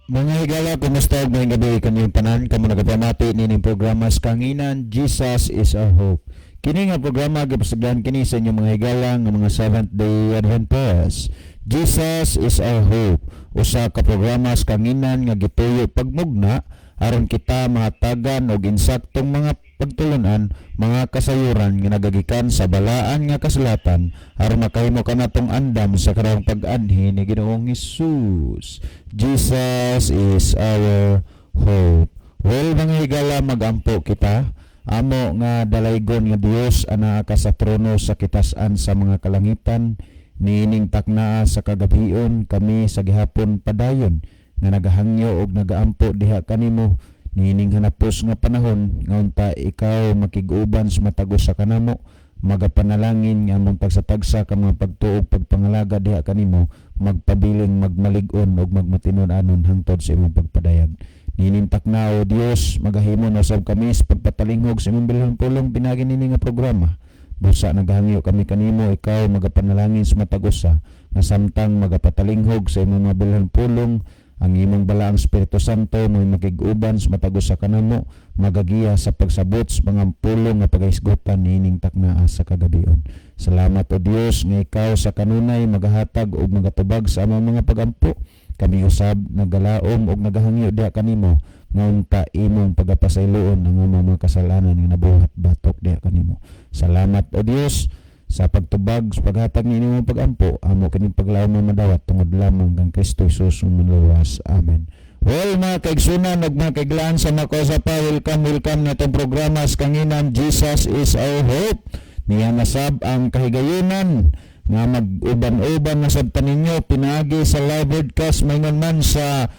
Mga higala, kumusta ug maayong gabi kanyong tanan kamo nagapamati nining programa sa Kanginan, Jesus is Our Hope. Kini nga programa gipasagdan kini sa inyong mga higala nga mga Seventh Day Adventists. Jesus is Our Hope. Usa ka programa sa Kanginan nga gituyo pagmugna aron kita mahatagan og insaktong mga pagtulunan, mga kasayuran nga nagagikan sa balaan nga kasulatan aron makahimo kanatong andam sa karang pag-anhi ni Ginoong Hesus. Jesus is our hope. Well, mga higala, magampo kita. Amo nga dalaygon nga Dios, anaa ka sa trono sa kitasan sa mga kalangitan, niining taknaa sa kagabion kami sa gihapon padayon nga nagahangyo og nagaampo diha kanimo niining hanapos nga panahon nga unta ikaw makig-uban sa matag usa kanamo. Magapanalangin nga among tagsa-tagsa ka mga pagtuo, pagpangalaga diha kanimo magpabiling magmalig-on ug magmatinud-anon hangtod sa imong pagpadayag. Niining takna, O Dios, magahimo na usab kami sa pagpatalinghog sa imong bilahang pulong pinagi nini nga programa. Busa nagahangyo kami kanimo, ikaw magapanalangin sa matag usa nga samtang magapatalinghog sa imong mga bilahang pulong, ang imong balaang Espiritu Santo mo'y makig-uban sa matag usa kanamo, magagiya sa pagsabot sa mga pulong nga pagahisgutan niining taknaa sa kagabion. Salamat, O Dios, nga ikaw sa kanunay magahatag ug magatubag sa among mga pagampo. Kami usab nagalaom ug nagahangyo diha kanimo nga unta imong pagapasayloon ang among mga kasalanan nga nabuhat batok diha kanimo. Salamat, O Dios, sa pagtubag sa paghatag ni inyong pagampo. Amo kining paglaom nga madawat tungod lamang kang Kristo Jesus ang manluwas. Amen. Well, mga kaigsunan ug mga kaiglaan sa makosa pa, welcome, welcome na itong programa sa Kanginan, Jesus is Our Hope. Niya nasab ang kahigayunan nga mag-uban-uban na sab ta ninyo pinaagi sa live broadcast, maingon man sa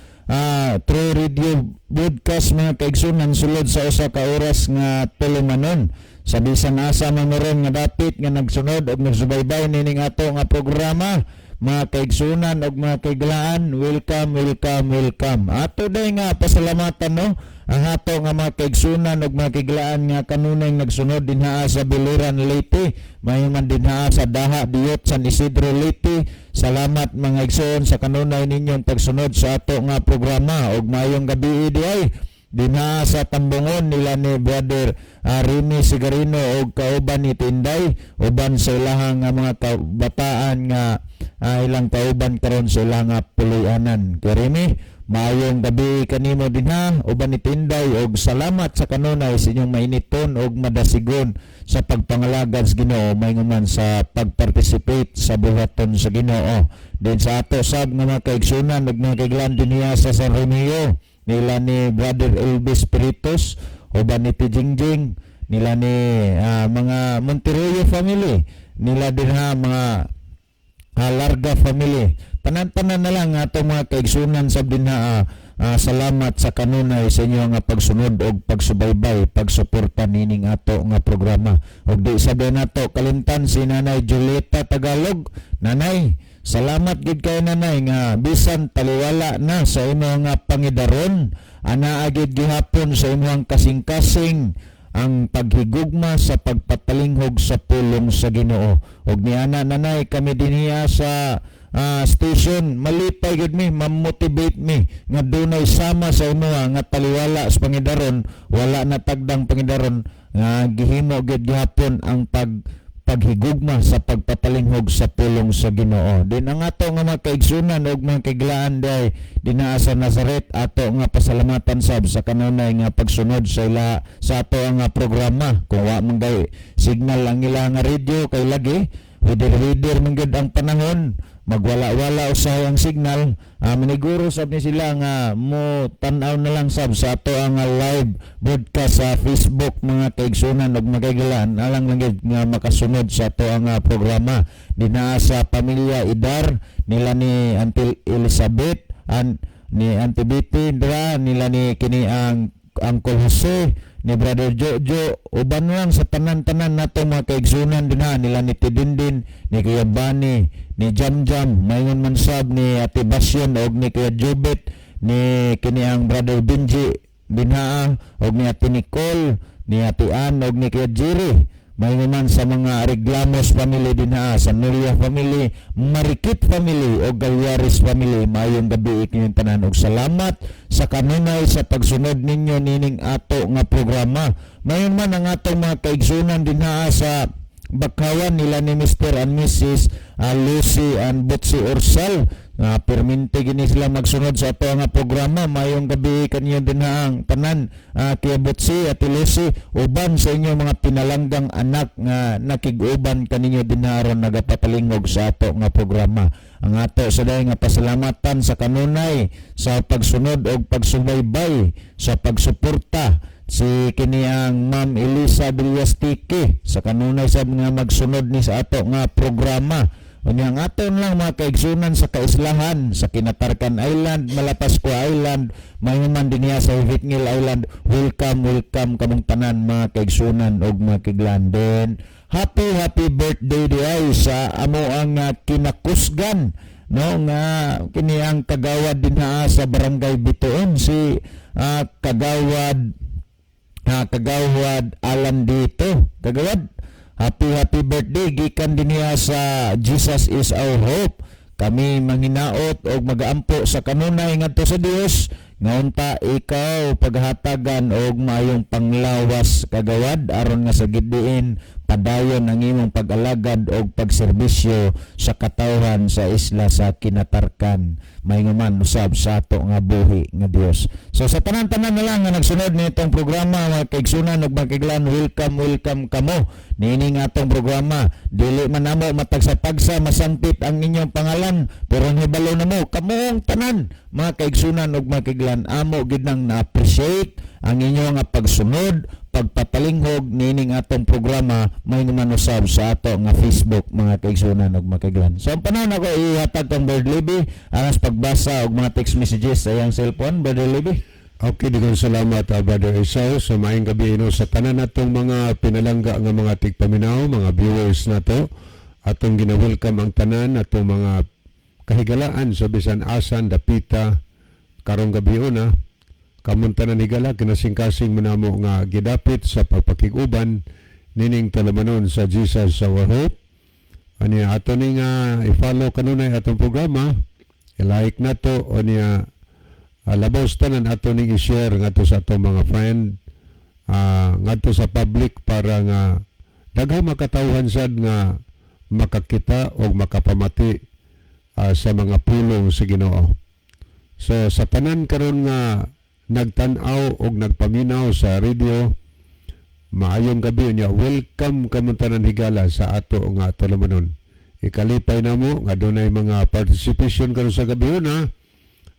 True Radio broadcast, mga kaigsunan, sulod sa usa ka oras nga tulumanon. Sa bisan asa man ron nga dapit nga nagsunod og nagsubaybay nining ato nga programa, mga kaigsunan og mga kaiglaan, welcome, welcome, welcome. Ato day nga pasalamatan, no, ang ato nga mga kaigsunan og mga kaiglaan nga kanunay nagsunod dinha sa Biliran, Leyte, mayo man dinha sa Daha, Diyot, San Isidro, Leyte. Salamat, mga igsoon, sa kanunay ninyong pagsunod sa ato nga programa ug maayong gabi diay dinha sa Tambungon nila ni Brother Remy Sigarino og kauban ni Tinday, uban sa ilahang nga mga kabataan nga ilang kauban karon sa ilang nga puloy-anan. Kuya Remy, maayong gabi kanimo dinha uban ni Tinday og salamat sa kanunay sa inyong mainiton og madasigon sa pagpangalagad sa Ginoo, maingon man sa pagparticipate sa buhaton sa Ginoo. Din sa ato sab nga mga kaigsunan ug mga kaiglaan dinhiya sa San Romeo nila ni Brother Elvis Peritos uban ni Tijingjing nila ni mga Monteroyo family nila dinha, mga Larga family, tanan-tanan na lang ato mga kaigsunan sab dinha, salamat sa kanunay sa inyo nga pagsunod og pagsubaybay, pagsuporta nining ato nga programa. Og di sabi nato kalimtan si Nanay Julieta Tagalog. Nanay, salamat gid kay Nanay nga bisan taliwala na sa imo nga pangidaron, anaa gid gihapon sa imong kasing-kasing ang paghigugma sa pagpatalinghog sa pulong sa Ginoo. Ug niana, Nanay, kami dinhiya sa station malipay gid mi, ma-motivate mi nga dunay sama sa imoha nga taliwala sa pangidaron, wala na tagdang pangidaron, nga gihimo gid gihapon ang paghigugma sa pagpatalinghog sa pulong sa Ginoo. Din ang ato nga mga kaigsunan ug mga kaiglaan day dinaa sa Nazaret, ato nga pasalamatan sab sa kanunay nga pagsunod sa ila sa ato nga programa. Kung wa man gay signal ang ila nga radio kay lagi widir-widir man gyud ang panahon, magwala-wala usahay ang signal, maniguro sab ni sila nga mo tan-aw na lang sab sa ato ang live broadcast sa Facebook, mga kaigsunan ug mga kaiglaan, alang lang gyud nga makasunod sa ato ang programa. Dinaa sa pamilya Idar nila ni Auntie Elizabeth an ni Auntie Betty dra nila ni kini ang Uncle Jose ni Brother Jojo, uban lang sa tanan-tanan nato mga kaigsunan dinha nila ni Tidindin, ni Kuya Bani, ni Jam Jam, maingon man sab ni Ate Basyon og ni Kuya Jubet, ni kini ang Brother Benji dinha og ni Ate Nicole, ni Ate Ann og ni Kuya Jerry. May man sa mga Reglamos family dinha, sa Nuria family, Marikit family o Galyaris family, maayong gabi inyong tanan og salamat sa kanunay sa pagsunod ninyo nining ato nga programa. Mayon man ang atong mga kaigsunan dinha sa Bakawan nila ni Mr. and Mrs. Lucy and Butsi Ursal nga perminti gini sila magsunod sa ato nga programa. Mayong gabi kanyo dinha ang tanan, Kuya Butsi at Lucy, uban sa inyong mga pinalanggang anak nga nakig-uban kaninyo dinha aron nagapapalingog sa ato nga programa. Ang ato sa dahil nga pasalamatan sa kanunay sa pagsunod og pagsubaybay sa pagsuporta si kini ang Ma'am Elisa Villastike sa kanunay sa mga magsunod ni sa ato nga programa. Unya ang aton lang mga kaigsunan sa kaislahan sa Kinatarkan Island, Malapascua Island, may man dinhiya sa Vitngil Island. Welcome, welcome kamong tanan, mga kaigsunan og mga kiglan. Then happy happy birthday di ay sa amo ang kinakusgan, no, nga kini ang kagawad dinha sa Barangay Bitoon, si Kagawad Alan dito. Kagawad, happy happy birthday gikan dinhiya sa Jesus is Our Hope. Kami manginaot og magaampo sa kanunay ngadto sa Dios nga unta ikaw paghatagan og maayong panglawas, kagawad, aron nga sa gidiin padayon ang imong pag-alagad og pagserbisyo sa katawhan sa isla sa Kinatarkan. Maingon usab sa ato nga buhi nga Dios. So sa tanan-tanan na lang nga nagsunod nitong programa, mga kaigsunan ug mga kaiglan, welcome, welcome kamo niini nga atong programa. Dili man namo matagsa-pagsa masangpit ang inyong pangalan, pero hibalo na mo kamong tanan, mga kaigsunan ug mga kaiglan, amo gid nang na-appreciate ang inyong nga pagsunod, pagpapalinghog niining atong programa, may usab sa ato nga Facebook, mga kaigsunan ug mga kaiglan. So ang panahon ako ihatag kang Brother Libby anas pagbasa og mga text messages sa iyang cellphone, Brother Libby. Okay, daghang salamat, Brother Esau. Sa maayong gabi, no, sa tanan natong mga pinalangga nga mga tigpaminaw, mga viewers nato. Atong gina-welcome ang tanan atong mga kahigalaan sa bisan asan dapita karong gabi una. Kamong tanan higala, kinasingkasing mo namo nga gidapit sa pagpakig-uban nining tulumanon sa Jesus Our Hope. Ani ato ni nga i-follow kanunay atong programa, i-like nato o niya labaw sa tanan ato ning i-share ngadto sa atong mga friend, ngadto sa public para nga daghang makatawhan sad nga makakita o makapamati sa mga pulong sa Ginoo. So sa tanan karon nga nagtan-aw og nagpaminaw sa radio, maayong gabi niya. Welcome kamong tanan higala sa ato nga tulumanon. Ikalipay namo nga dunay mga participation karon sa gabi una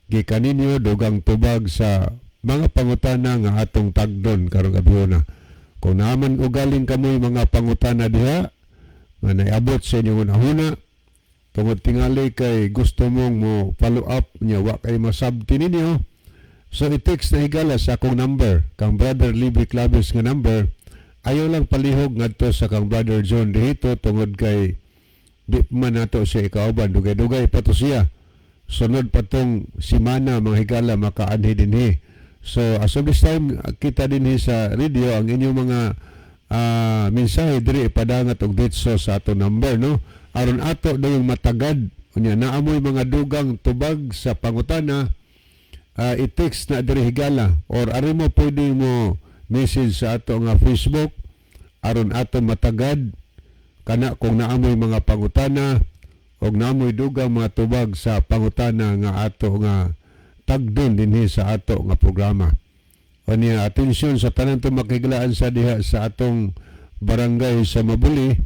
gikan ninyo, dugang tubag sa mga pangutana nga atong tagdon karong gabi. Kung naman ugaling kamoy mga pangutana diha nga naiabot sa inyong hunahuna tungod tingali kay gusto mong mo follow up niya, wa kay masabti ninyo, so i-text na higala sa akong number, kang Brother Libby Claves nga number. Ayaw lang palihog ngadto sa kang Brother John dito tungod kay di man nato siya ikauban, dugay-dugay pa to siya, sunod pa tong simana, mga higala, makaanhi dinhi. So as of this time, kita dinhi sa radio ang inyong mga mensahe diri ipadangat og ditso sa ato number, no, aron ato dayong matagad. Unya naamoy mga dugang tubag sa pangutana, i-text na diri higala or ari mo pwede mo message sa ato nga Facebook aron ato matagad kana kung naamoy mga pangutana og naamoy dugang mga tubag sa pangutana nga ato nga tagdon dinhi sa ato nga programa. Unya atensyon sa tanan to makiglaan sa diha sa atong barangay sa Mabuli,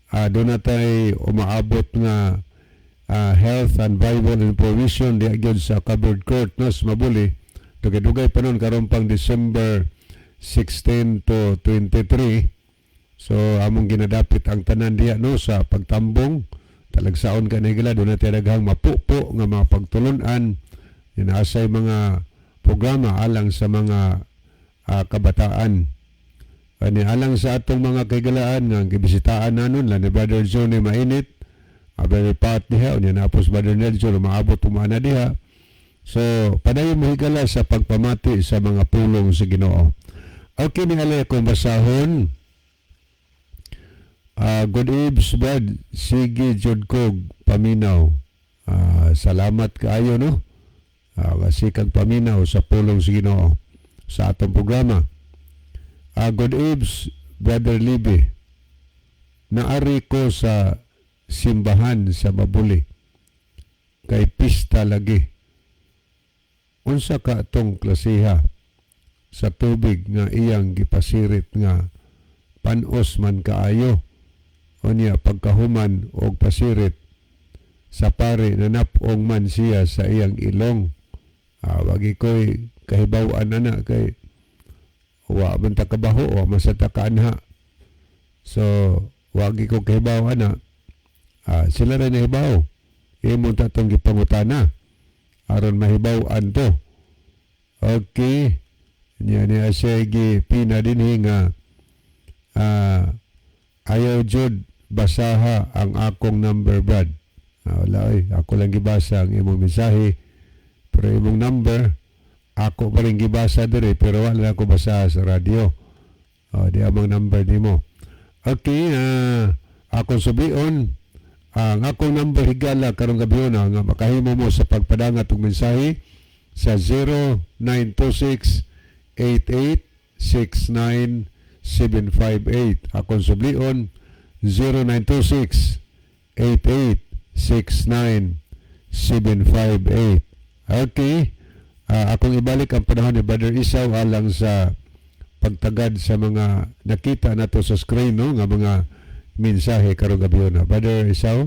doon na tay umaabot nga health and Bible information diha gyud sa covered court, no, sa Mabuli. Dugay-dugay pa nun karon pang December 16 to 23. So among ginadapit ang tanan diha, no, sa pagtambong talagsaon ka na doon natin daghang mapupo nga mga pagtulunan, inaasay mga programa alang sa mga kabataan. Ani alang sa atong mga kaigalaan nga gibisitaan nanon la ni Brother Johnny Mainit, Brother Pat diha, unya napos Brother Nelson umaabot umana diha. So padayon mo higala sa pagpamati sa mga pulong sa Ginoo. Okay, ni alay akong basahon. Good eves, Brad. Sige jud kog paminaw. Salamat kaayo, no. Kasi kag paminaw sa pulong sa Ginoo sa atong programa. Good eves, Brother Libby. Naari ko sa simbahan sa Mabuli. Kay pista lagi. Unsa ka atong klasiha sa tubig nga iyang gipasirit nga panos man kaayo? Unya pagkahuman og pasirit sa pare, nanapong man siya sa iyang ilong. Wagi ko'y kahibaw-an ana kay wa man ta kabaho, wa man sa ta kaanha. So wagi ko kahibaw ana. Sila ra nahibaw. Imo ta tong gipangutana aron mahibaw-an to. Okay. Nya niya siya gi pina dinhi nga ayaw jud basaha ang akong number, Brad. Wala oy, ako lang gibasa ang imong mensahe pero imong number ako pa rin gibasa diri pero wala na ako basaha sa radyo. Oh, di amang number nimo. Okay, akong subion ang akong number, higala, karong gabi na nga makahimo mo sa pagpadangat og mensahe sa 0926 8869 758. Akong sublion, 0926 8869 758. Okay. Akong ibalik ang panahon ni Brother Isaw alang sa pagtagad sa mga nakita nato sa screen, no, nga mga mensahe karong gabi na. Brother Isaw.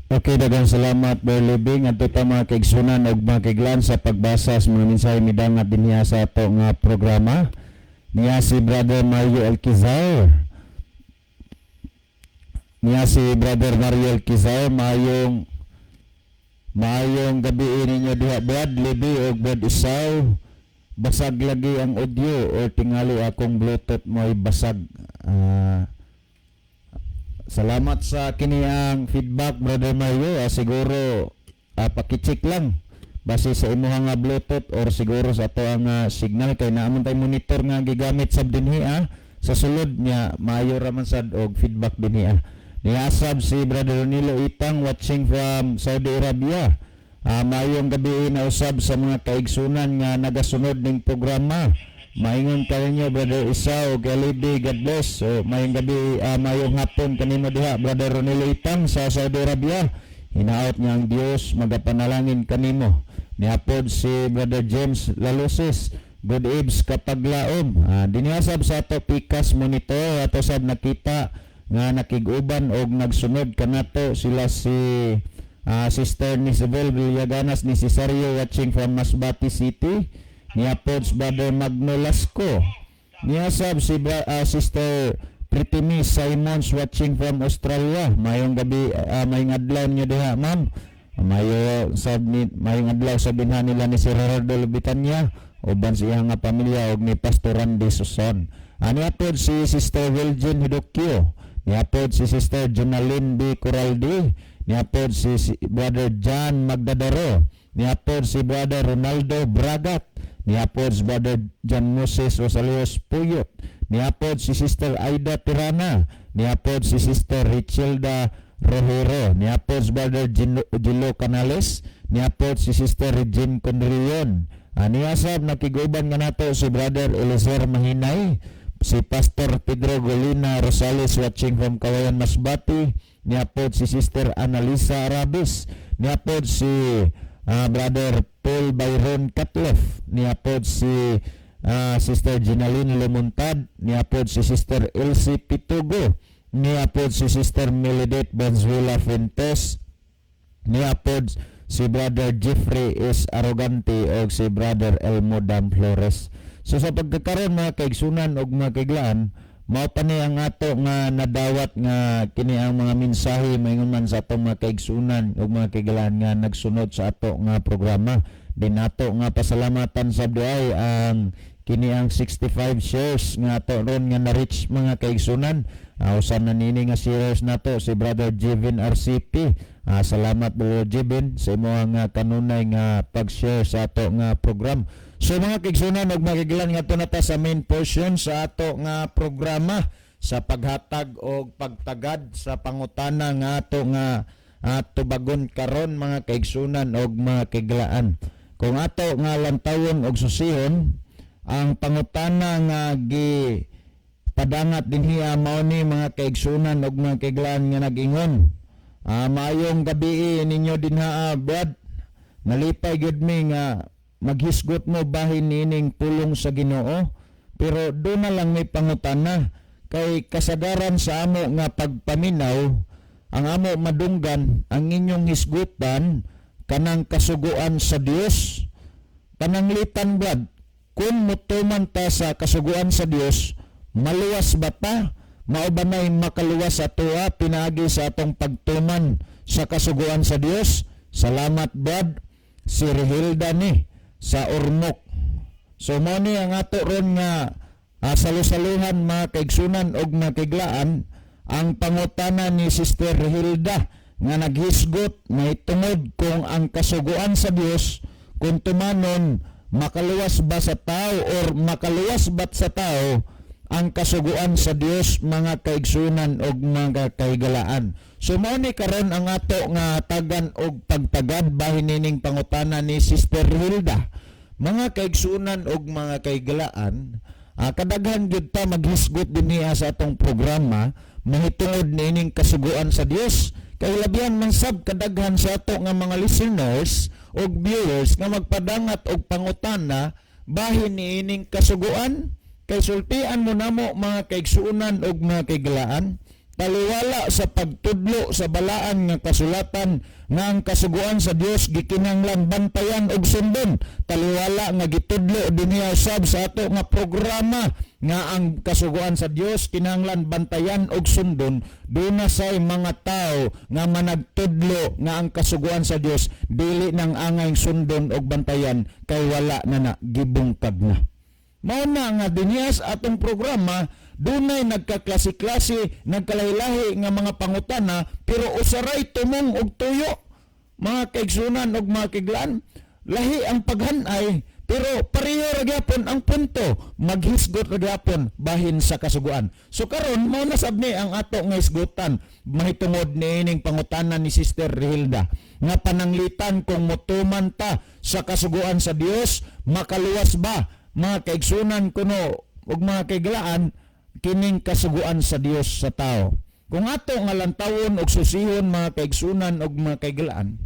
Okay, daghang salamat, Brother Living. Adto ta, mga kaigsunan ug mga kaiglan, sa pagbasa sa mga mensahe midangat dinhiya sa ato nga programa. Niya si Brother Mario Alquizar. Niya si Brother Mario Alquizar, mayong maayong gabi ninyo diha, Brad Libby ug Brad Isaw. Basag lagi ang audio or tingali akong Bluetooth mo'y basag. Salamat sa kini ang feedback, Brother Mario. Siguro pakicheck lang base sa imuha nga Bluetooth or siguro sa ato ang signal kay naa man tay monitor nga gigamit sab dinhi sa sulod niya, maayo ra man sad og feedback dinhi. Niasab si Brother Ronilo Itang, watching from Saudi Arabia. Maayong gabi na usab sa mga kaigsunan nga nagasunod ning programa. Maingon kaninyo, Brother Isaw, Galibi, God bless. So, maayong gabi, maayong hapon kanimo diha, Brother Ronilo Itang sa Saudi Arabia. Hinaot nga ang Dios magapanalangin kanimo. Niapod si Brother James Lalusis. Good eves, kapaglaom. Diniasab sa ato Pikas Monitor, ato sab nakita nga nakig-uban og nagsunod kanato sila si Sister Nisabel Villaganas ni Cesario, watching from Masbate City. Niapod si Brother Magno Lasco. Niasab si Sister Pretty Miss Simons, watching from Australia. Mayong gabi, mayong adlaw niyo diha, ma'am. Mayo sab ni mayong adlaw sa binha nila ni Sir Gerardo Lubitanya uban sa iyang nga pamilya ug ni Pastor Randy Suson. Niapod si Sister Wilgin Hidokyo. Niapod si Sister Jonalyn B. Coraldi. Niapod si Brother John Magdadaro. Niapod si Brother Ronaldo Bragat. Niapod si Brother John Moses Rosalios Puyot. Niapod si Sister Aida Tirana. Niapod si Sister Richelda Rojero. Niapod si Brother Gilo Canales. Niapod si Sister Regine Conrion. Niasab nakiguban nga nato si Brother Eliezer Mahinay, si Pastor Pedro Golina Rosales, watching from Kawayan, Masbate. Niapod si Sister Annalisa Arabis. Niapod si Brother Paul Byron Catloff. Niapod si Sister Ginaline Lemontad. Niapod si Sister Elsie Pitugo. Niapod si Sister Melidet Banzuela Fuentes. Niapod si Brother Jeffrey S. Arrogante o si Brother Elmo Dam Flores. So sa pagkakaroon, mga kaigsunan og mga kaiglaan, mao pa ni ang ato nga nadawat nga kini ang mga mensahe maingon man sa atong mga kaigsunan ug mga kaiglaan nga nagsunod sa ato nga programa. Din ato nga pasalamatan sa diay ang kini ang 65 shares nga ato ron nga na-reach, mga kaigsunan. Usa na nini nga shares nato si Brother Jevin RCP. Salamat, Brother Jevin, sa imo nga kanunay nga pag-share sa ato nga program. So mga kaigsunan ug mga kaiglaan, nga na ta sa main portion sa ato nga programa. sa paghatag og pagtagad sa pangutana nga ato nga tubagon karon, mga kaigsunan og mga kaiglaan. Kung ato nga lantawon og susihon ang pangutana nga gi padangat dinhiya, mao ni, mga kaigsunan og mga kaiglaan, nga nag-ingon: "Maayong gabi ninyo dinha, brad. Nalipay gyud mi nga maghisgot mo bahin niining pulong sa Ginoo. Pero do na lang may pangutana kay kasagaran sa amo nga pagpaminaw, ang amo madunggan ang inyong hisgutan kanang kasuguan sa Dios. Pananglitan, brad, kung mutuman ta sa kasuguan sa Dios, maluwas ba ta? Mao ba na'y makaluwas sa atoa pinaagi sa atong pagtuman sa kasuguan sa Dios? Salamat, brad." Si Rehilda ni sa Ormoc. So mao ni ang ato ron nga salu-saluhan, mga kaigsunan og mga kaiglaan, ang pangutana ni Sister Rehilda nga naghisgot mahitungod kung ang kasuguan sa Dios, kung tumanon, makaluwas ba sa tao or makaluwas ba sa tao ang kasuguan sa Dios, mga kaigsunan og mga kahigalaan. So mao ni karon ang ato nga tagan og pagtagad bahin nining pangutana ni Sister Hilda. Mga kaigsunan og mga kahigalaan, kadaghan gyud ta maghisgot dinhiha sa atong programa mahitungod niining kasuguan sa Dios. Kay labihan man sab kadaghan sa ato nga mga listeners og viewers nga magpadangat og pangutana bahin niining kasuguan. Kay sultian mo namo, mga kaigsuonan og mga kahigalaan, taliwala sa pagtudlo sa balaan nga kasulatan nga ang kasuguan sa Dios gikinahanglan bantayan og sundon, taliwala nga gitudlo dinhiha sab sa ato nga programa nga ang kasuguan sa Dios kinahanglan bantayan og sundon, duna say mga tao nga managtudlo nga ang kasuguan sa Dios dili nang angay sundon og bantayan kay wala na na, gibungkag na. Mao na nga dinhiya sa atong programa dunay nagkaklase-klase, nagkalahi-lahi nga mga pangutana, pero usaray tumong og tuyo, mga kaigsunan og mga kaiglaan. Lahi ang paghanay pero pareho ra gyapon ang punto, maghisgot ra gyapon bahin sa kasuguan. So karon, mao na sab ni ang ato nga hisgutan mahitungod niining pangutana ni Sister Rehilda nga pananglitan kung motuman ta sa kasuguan sa Dios, makaluwas ba, mga kaigsunan kuno ug mga kaiglaan, kining kasuguan sa Dios sa tao. Kung ato nga lantawon og susihon, mga kaigsunan ug mga kaiglaan,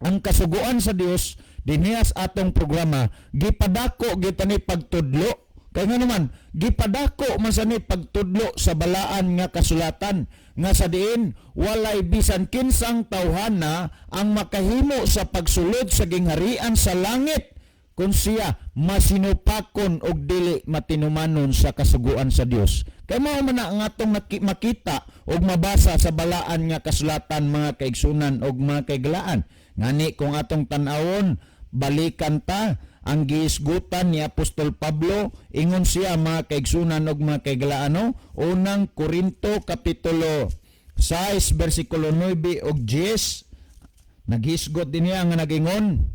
ang kasuguan sa Dios dinhiya sa atong programa gipadako gyud ni pagtudlo. Kay nga naman gipadako man sa ni pagtudlo sa balaan nga kasulatan nga sa diin walay bisan kinsang tawhana ang makahimo sa pagsulod sa gingharian sa langit kung siya masinupakon og dili matinumanon sa kasuguan sa Dios. Kay mao man na ang atong makita og mabasa sa balaan nga kasulatan, mga kaigsunan og mga kaiglaan. Ngani kung atong tan-awon, balikan ta ang gihisgutan ni Apostol Pablo. Ingon siya, mga kaigsunan og mga kaiglaan, no? Unang Korinto kapitulo 6 bersikulo 9 ug 10, naghisgot din niya nga nagingon: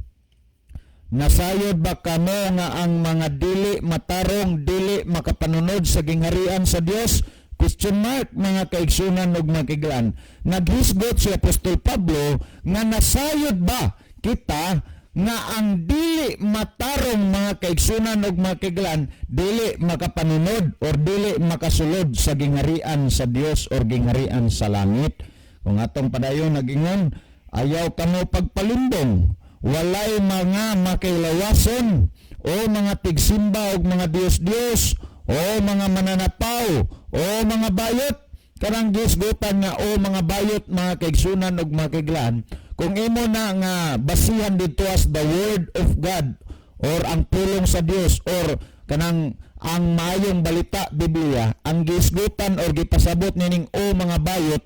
"Nasayod ba kamo nga ang mga dili matarong dili makapanunod sa gingharian sa Dios?" Question mark, mga kaigsunan ug mga kaiglaan. Naghisgot si Apostol Pablo nga nasayod ba kita nga ang dili matarong, mga kaigsunan ug mga kaiglaan, dili makapanunod or dili makasulod sa gingharian sa Dios or gingharian sa langit. Kung atong padayon, nagingon: "Ayaw kamo pagpalimbong. Walay mga makilawason o mga tigsimba og mga Diyos-Diyos o mga mananapaw o mga bayot." Kanang gisgutan nga o mga bayot, mga kaigsunan ug mga kaiglaan, kung imo na nga basihan dito as the word of God or ang pulong sa Dios or kanang ang maayong balita, Biblia, ang gisgutan or gipasabot nining o mga bayot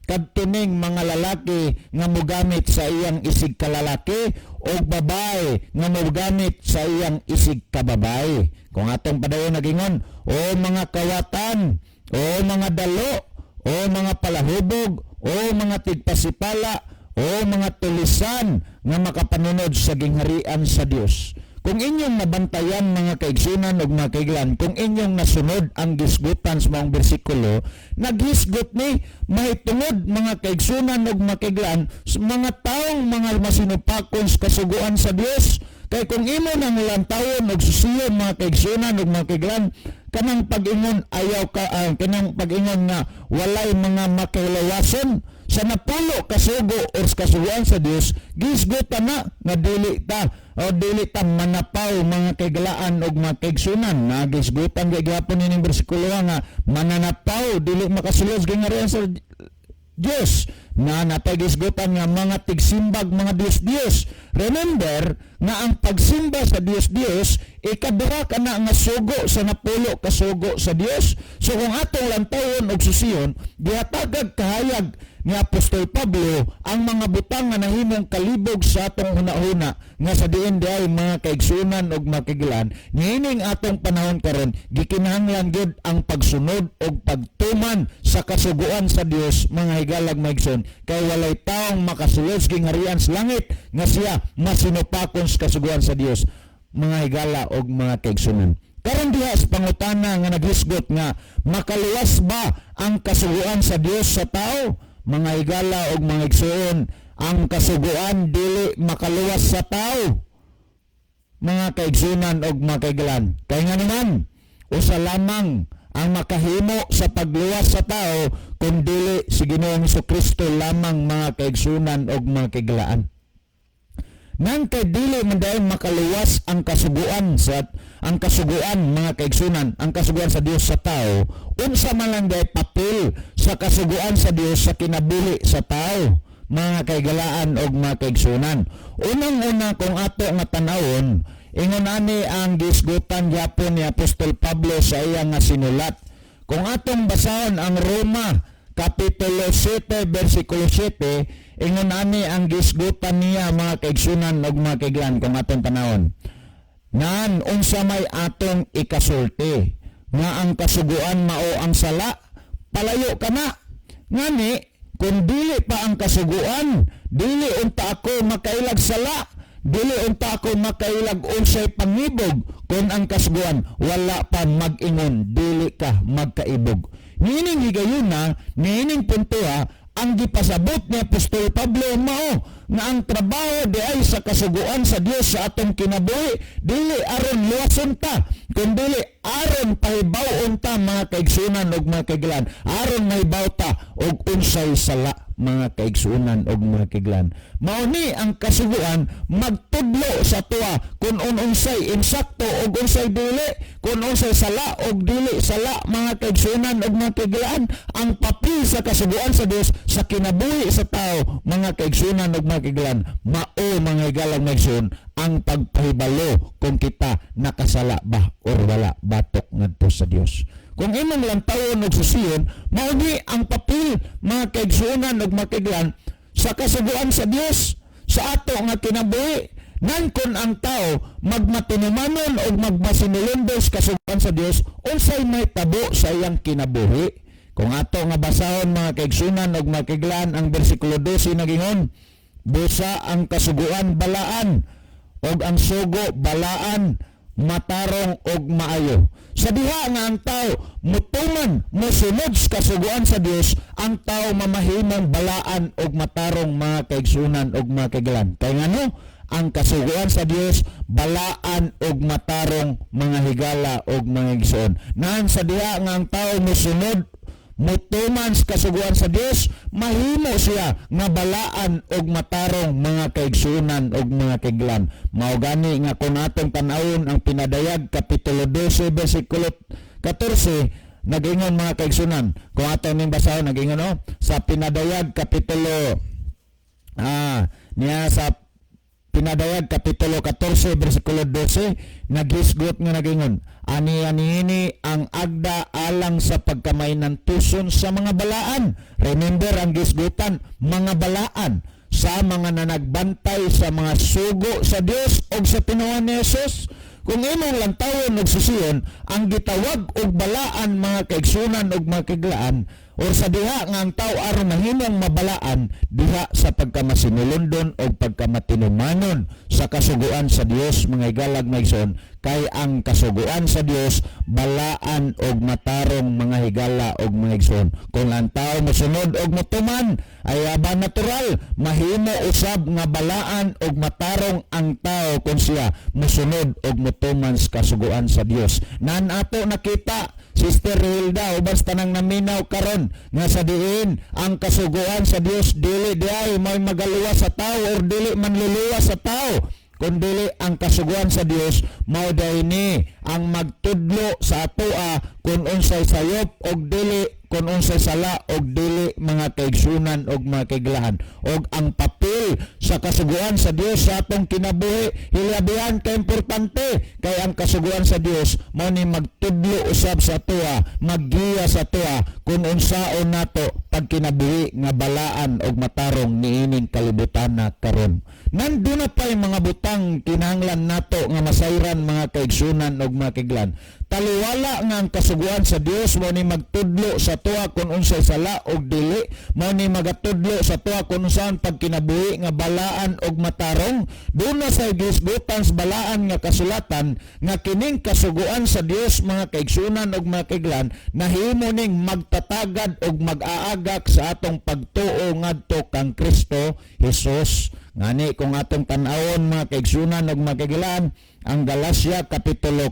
kadto ning mga lalaki nga mogamit sa iyang isig kalalaki o babae nga mogamit sa iyang isig kababae. Kung atong padayon, nagingon: "O mga kawatan, o mga dalo, o mga palahubog, o mga tigpasipala, o mga tulisan nga makapanunod sa gingharian sa Dios." Kung inyong nabantayan, mga kaigsunan ug mga kaiglan, kung inyong nasunod ang gisgutan sa maong bersikulo, naghisgot ni mahitungod, mga kaigsunan ug mga kaiglan, sa mga taong mga masinupakon sa kasuguan sa Dios. Kay kung imo nang lantawon og susiyon, mga kaigsunan ug mga kaiglan, kanang pag-ingon ayaw ka kanang pag-ingon nga walay mga makahilawason sa 10 ka sugo or sa kasuguan sa Dios, gisgutan na nga dili ta o dili ta manapaw, mga kaiglaan og mga kaigsunan, na gisgutan kay gihapon ining bersikulo nga mananapaw dili makasulod sa gingharian sa Dios, na napagisgutan nga mga tigsimbag mga Dios-Dios. Remember nga ang pagsimba sa Dios-Dios, ikaduha ka na nga sugo sa 10 ka sugo sa Dios. So kung atong lantawon og susiyon, gihatagag kahayag ni Apostol Pablo ang mga butang nga nahimong kalibog sa atong hunahuna, nga sa diin diay, mga kaigsunan og makiglan, niining atong panahon karon, gikinahanglan gyud ang pagsunod og pagtuman sa kasuguan sa Dios, mga higalag maigsoon, kay walay taong makasulod sa gingharian sa langit nga siya masinupakon sa kasuguan sa Dios, mga higala og mga kaigsunan. Karon diha sa pangutana nga naghisgot nga makaluwas ba ang kasuguan sa Dios sa tao, mga higala og mga igsuon, ang kasuguan dili makaluwas sa tao, mga kaigsunan og mga kaiglan. Kay nga naman, usa lamang ang makahimo sa pagluwas sa tao kung dili si Ginoong Kristo lamang, mga kaigsunan og mga kaiglaan. Nang kay dili man dahil makaluwas ang kasuguan, mga kaigsunan, ang kasuguan sa Dios sa tao, unsa man lang dahil papel sa kasuguan sa Dios sa kinabuhi sa tao, mga kaigalaan og mga kaigsunan? Unang-una, kung ato nga tan-awon, ingon ani ang gisgutan gyapon ni Apostol Pablo sa iya nga sinulat. Kung atong basahon ang Roma Kapitulo 7 versikulo 7, ingon ani ang gisgutan niya, mga kaigsunan ug mga kaiglan, kung atong tanawon. Nan unsa may atong ikasulti? Nga ang kasuguan mao ang sala? Palayo kana. Ngani kung dili pa ang kasuguan, dili unta ako makailag sala, dili unta ako makailag unsay pangibog kung ang kasuguan wala pa mag-ingon dili ka magkaibog. Niining higayuna, niining puntoha, ang gipasabot ni Apostol Pablo mao nga ang trabaho di ay sa kasuguan sa Dios sa atong kinabuhi dili aron luwason ta, kundi aron pahibaw-on ta, mga kaigsunan ug mga kaiglan, aron mahibaw ta og unsay sala, mga kaigsunan ug mga kaiglan. Mao ni ang kasuguan magtudlo sa tuwa kung unsay insakto ug unsay dili, kung unsay sala ug dili sala, mga kaigsunan ug mga kaiglan. Ang papel sa kasuguan sa Dios sa kinabuhi sa tao, mga kaigsunan ug mga kaiglan, mao, mga higalang maigsoon, ang pagpahibalo kung kita nakasala ba or wala batok ngadto sa Dios. Kung imong lantawon og susiyon, mao ni ang papel, mga kaigsuonan ug mga kaiglan, sa kasuguan sa Dios sa ato nga kinabuhi. Nan kung ang tao magmatinumanon og magmasinulondos kasuguan sa Dios, unsay may tabo sa iyang kinabuhi? Kung ato nga basahon, mga kaigsunan ug mga kaiglan, ang bersikulo 12 nagingon, "Busa ang kasuguan balaan og ang sugo balaan, matarong og maayo." Sa diha nga ang tao mutuman, mosunod sa kasuguan sa Dios, ang tao mamahimong balaan og matarong, mga kaigsunan og mga kaiglan. Kay ngano? Ang kasuguan sa Dios balaan og matarong, mga higala og mga igsoon. Nan sa diha nga ang tao mosunod, mutuman sa kasuguan sa Dios, mahimo siya nga balaan og matarong, mga kaigsunan og mga kaiglan. Mao gani nga kung atong tan-awon ang Pinadayag kapitulo 12 bersikulo 14, nagingon, mga kaigsunan, kung atong ning basahon, nagingon, no, sa Pinadayag kapitulo niya, sa Pinadayag kapitulo 14 bersikulo 12, naghisgot nga nagingon, "Ani ani ang agda alang sa pagkamainantuson sa mga balaan." Remember ang gisgutan, mga balaan sa mga nanagbantay sa mga sugo sa Dios og sa tinuan ni Jesus. Kung imong lantawon og susiyon, ang gitawag og balaan, mga kaigsunan og mga kaiglaan, Or sa diha nga ang tao aron mahimong mabalaan diha sa pagkamasinulondon o pagkamatinumanon sa kasuguan sa Dios, mga higalag, mga igsoon, kay ang kasuguan sa Dios balaan og matarong, mga higala og mga igsoon. Kung ang tao mosunod og motuman, ay aba natural mahimo usab nga balaan og matarong ang tao kung siya mosunod og motuman sa kasuguan sa Dios. Nan ato nakita, Sister Hilda, uban sa tanang naminaw karon, nga sa diin ang kasuguan sa Dios dili diay may magaluwas sa tao or dili manluluwas sa tao, kundili ang kasuguan sa Dios mao ni ang magtudlo sa atoa kung unsay sayop og dili, kung unsay sala og dili, mga kaigsunan og mga kaiglahan. Og ang papel sa kasuguan sa Dios sa atong kinabuhi hilabihan ka importante, kay ang kasuguan sa Dios mao ni magtudlo usab sa atoa, maggiya sa atoa kung unsaon nato pagkinabuhi nga balaan og matarong niining kalibutan na karon. Nandun na pa'y mga butang kinahanglan nato nga masayran, mga kaigsunan og mga kaiglan. Taliwala nga ang kasuguan sa Dios mao ni magtudlo sa tuwa kung unsay sala og dili, mao ni magatudlo sa tuwa kung unsaon pagkinabuhi nga balaan og matarong, duna sa gisgutan sa balaan nga kasulatan nga kining kasuguan sa Dios, mga kaigsunan og mga kaiglan, nahimo ning magtatagad og mag-aagak sa atong pagtuo ngadto kang Kristo Jesus. Ngani kung atong tan-awon, mga kaigsunan ug mga kaiglan, ang Galacia kapitulo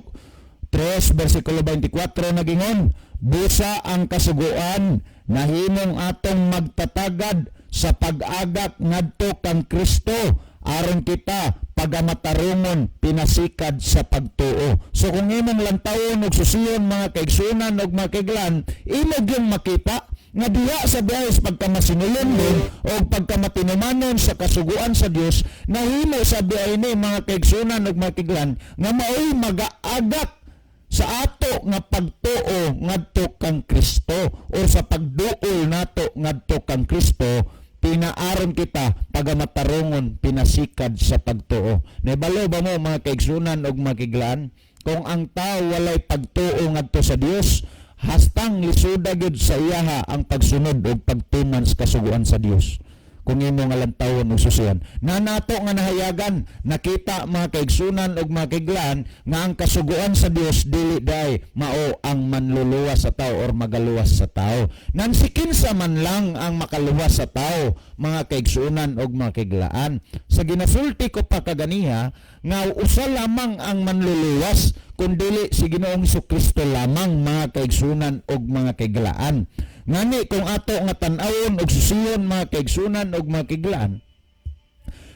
3 bersikulo 24 nagingon, "Busa ang kasuguan nahimong atong magtatagad sa pag-agak ngadto kang Kristo aron kita pagamatarungon pinasikad sa pagtuo." So kung imong lantawon ug susiyon, mga kaigsunan ug mga kaiglan, imo gyud makita nga diha sa biyahis pagkamasinulondon o pagkamatinumanon sa kasuguan sa Dios, nahimo sa biyahe ni, mga kaigsunan ug mga kaiglan, nga maoy magaagak sa ato nga pagtuo ngadto kang Kristo o sa pagduol nato ngadto kang Kristo, pinaaron kita pagamatarungon pinasikad sa pagtuo. Nahibalo ba mo, mga kaigsunan ug mga kaiglan, kung ang tao walay pagtuo ngadto sa Dios, hastang lisuda gyud sa iyaha ang pagsunod ug pagtuman sa kasuguan sa Dios, kung imo nga lantawon ug susian? Na nato nga nahayagan, nakita, mga kaigsunan ug mga kaiglan, nga ang kasuguan sa Dios dili day mao ang manluluwas sa tao or magaluwas sa tao. Nan si kinsa man lang ang makaluwas sa tao, mga kaigsunan ug mga kaiglaan? Sa ginasulti ko pa kaganiha nga usa lamang ang manluluwas kundili si Ginoong Kristo lamang, mga kaigsunan ug mga kaiglaan. Ngani kung ato nga tan-awon ug susiyon, mga kaigsunan ug mga kaiglaan,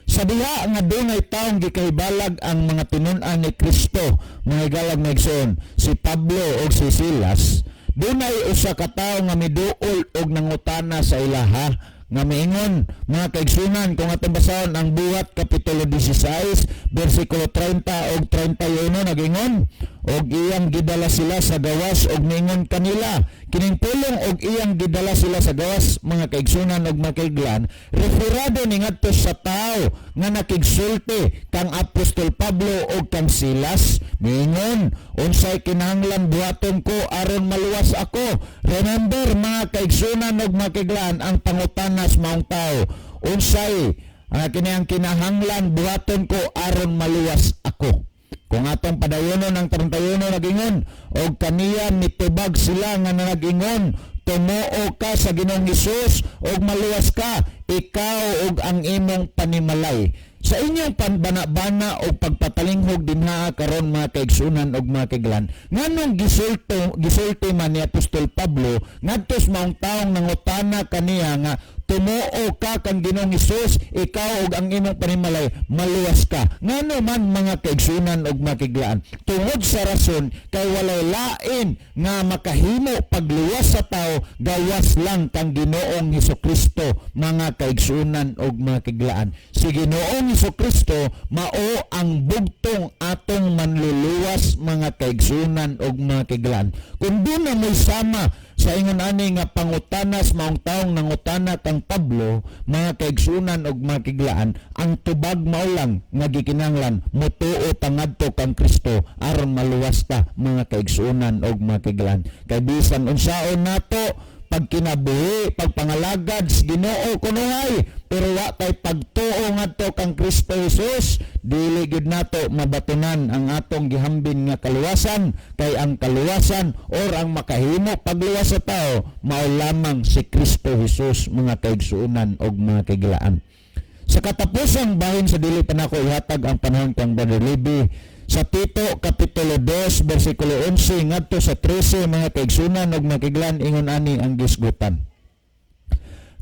sa diha nga dunay taong gikahibalag ang mga tinun-an ni Kristo, mga higalag, mga igsoon, si Pablo ug si Silas, dunay usa ka tawo nga miduol og nangutana sa ilaha nga miingon, mga kaigsunan, kung atong basahon ang Buhat kapitulo 16 bersikulo 30 ug 31, nagingon, "Og iyang gidala sila sa gawas og miingon kanila." Kining pulong "og iyang gidala sila sa gawas", mga kaigsunan ug mga kaiglan, referado ni ngadto sa tao nga nakigsulti kang Apostol Pablo ug kang Silas. Miingon, "Unsay kinahanglan buhaton ko aron maluwas ako?" Remember, mga kaigsunan ug mga kaiglan, ang pangutanas maong tao, unsay ang kini ang kinahanglan buhaton ko aron maluwas ako? Kung atong padayonon ang 31, nagingon, "Og kaniya mitubag sila nga nanagingon, 'Tumuo ka sa Ginoong Hesus ug maluwas ka, ikaw ug ang imong panimalay.'" Sa inyong panbana-bana o pagpatalinghog dinha karon, mga kaigsunan ug mga kaiglan, nganong gisulti man ni Apostol Pablo ngadto sa maong taong nangutana kaniya nga tumuo ka kang Ginoong Hesus, ikaw ug ang imong panimalay, maluwas ka? Ngano man, mga kaigsunan ug mga kaiglaan? Tungod sa rason kay walay lain nga makahimo pagluwas sa tao gawas lang kang Ginoong Hesukristo, mga kaigsunan ug mga kaiglaan. Si Ginoong Hesukristo mao ang bugtong atong manluluwas, mga kaigsunan ug mga kaiglaan. Kung duna mo'y sama sa ingon ani nga pangutanas maong taong nangutana kang Pablo, mga kaigsunan ug mga kaiglaan, ang tubag mao lang nga gikinahanglan motuo ta ngadto kang Kristo aron maluwas ta, mga kaigsunan ug mga kaiglaan. Kay bisan unsaon nato pagkinabuhi, pagpangalagad sa Ginoo kunuhay, pero wa tay pagtuo ngadto kang Kristo Jesus, dili gyud nato mabatunan ang atong gihambin nga kaluwasan, kay ang kaluwasan or ang makahimo pagluwas sa tao mao lamang si Kristo Jesus, mga kaigsuonan og mga kahigalaan. Sa katapusang bahin, sa dili pa nako ihatag ang panahon kang Brother Libby, sa Tito Kapitulo 2 versikulo 11 ngadto sa 13, mga kaigsunan ug mga kahigalaan, ingon ani ang gisgutan: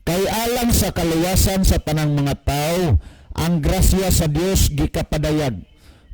"Kay alang sa kaluwasan sa tanang mga tao ang grasya sa Dios gikapadayag."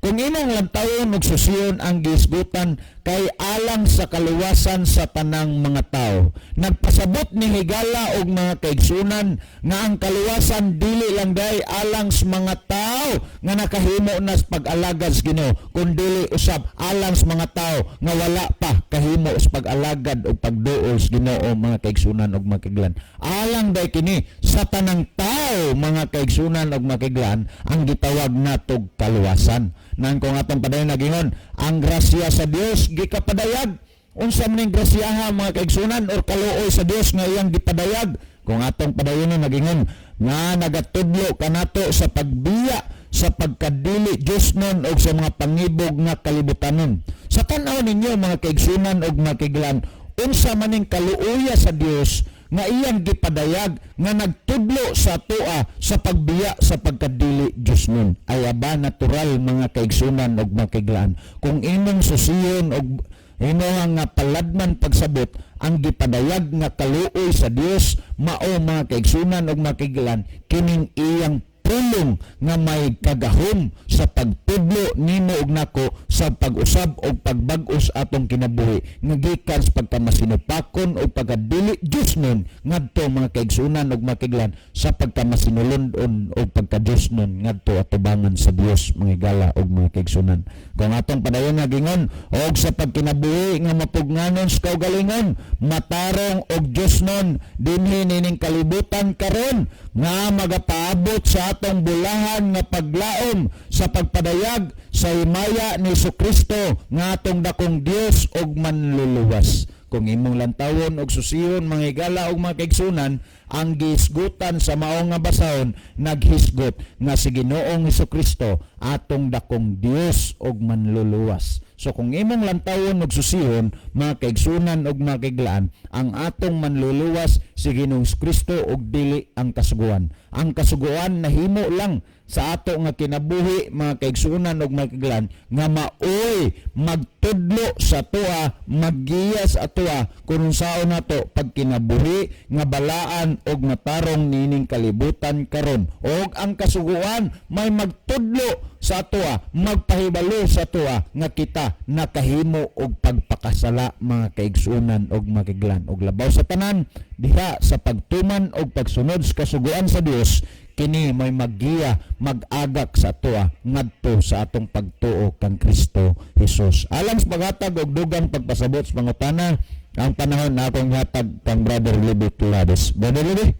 Kung imong lantawon ug susiyon ang gisgutan, "kay alang sa kaluwasan sa tanang mga tao," nagpasabot ni, higala og mga kaigsunan, nga ang kaluwasan dili lang day alang sa mga tao nga nakahimo na sa pag-alagad sa Ginoo, kundi usab alang sa mga tao nga wala pa kahimo sa pag-alagad o pagduol sa Ginoo, mga kaigsunan og mga kahigalaan. Alang day kini sa tanang tao, mga kaigsunan og mga kahigalaan, ang gitawag natog kaluwasan. Nang kung atong padayon, nagingon ang grasya sa Dios gikapadayag. Unsa man ning grasyaha, mga kaigsunan, or kaluoy sa Dios nga iyang gipadayag? Kung atong padayonon, nagingon nga nagatudlo kanato sa pagbiya sa pagkadili Diosnon og sa mga pangibog nga kalibutanon. Sa tan-aw ninyo, mga kaigsunan og mga kahigalaan, unsa man ning kaluoya sa Dios nga iyang gipadayag nga nagtudlo sa atoa sa pagbiya sa pagkadili Diosnon? Ay aba, natural, mga kaigsunan og mga kahigalaan, kung imong susiyon og imo nga paladman pagsabot ang gipadayag nga kaluoy sa Dios, mao, mga kaigsunan og mga kahigalaan, kining iyang pulong nga may kagahom sa pagtudlo nimo ug nako sa pag-usab og pagbag-os atong kinabuhi nga gikan sa pagkamasinupakon o pagkadili Diosnon ngadto, mga kaigsunan ug mga kahigalaan, sa pagkamasinulondon o pagka-Diosnon ngadto atubangan sa Dios, mga higala ug mga kaigsunan. Kung atong padayon, nagingon og sa pagkinabuhi nga mapugnganon sa kaugalingon, matarong og Diosnon dinhi nining kalibutan karon, nga magapaabot sa atong bulahan nga paglaom sa pagpadayag sa himaya ni Kristo nga atong dakong Dios ug manluluwas. Kung imong lantawon og susihon, mga higala ug mga kaigsunan, ang gisgutan sa mao nga basahon, naghisgot nga si Ginoong Kristo atong dakong Dios ug manluluwas. So kung imong lantawon og susihon, mga kaigsunan ug mga kahigalaan, ang atong manluluwas si Ginoong Kristo ug dili ang kasuguan. Ang kasuguan nahimo lang sa ato nga kinabuhi, mga kaigsunan ug mga kahigalaan, nga maoy magtudlo sa atoa, maggiya sa atoa kung unsaon nato pagkinabuhi nga balaan og matarong nining kalibutan karon. Og ang kasuguan may magtudlo sa atoa, magpahibalo sa atoa nga kita nakahimo og pagpakasala, mga kaigsunan og mga kahigalaan. Og labaw sa tanan, diha sa pagtuman og pagsunod sa kasuguan sa Dios, kini may maggiya, mag-agak sa atoa ngadto sa atong pagtuo kang Kristo Jesus. Alang sa paghatag og dugang pagpasabot sa pangutana, ang panahon na akong hatag kang Brother Libby Clades. Brother Libby.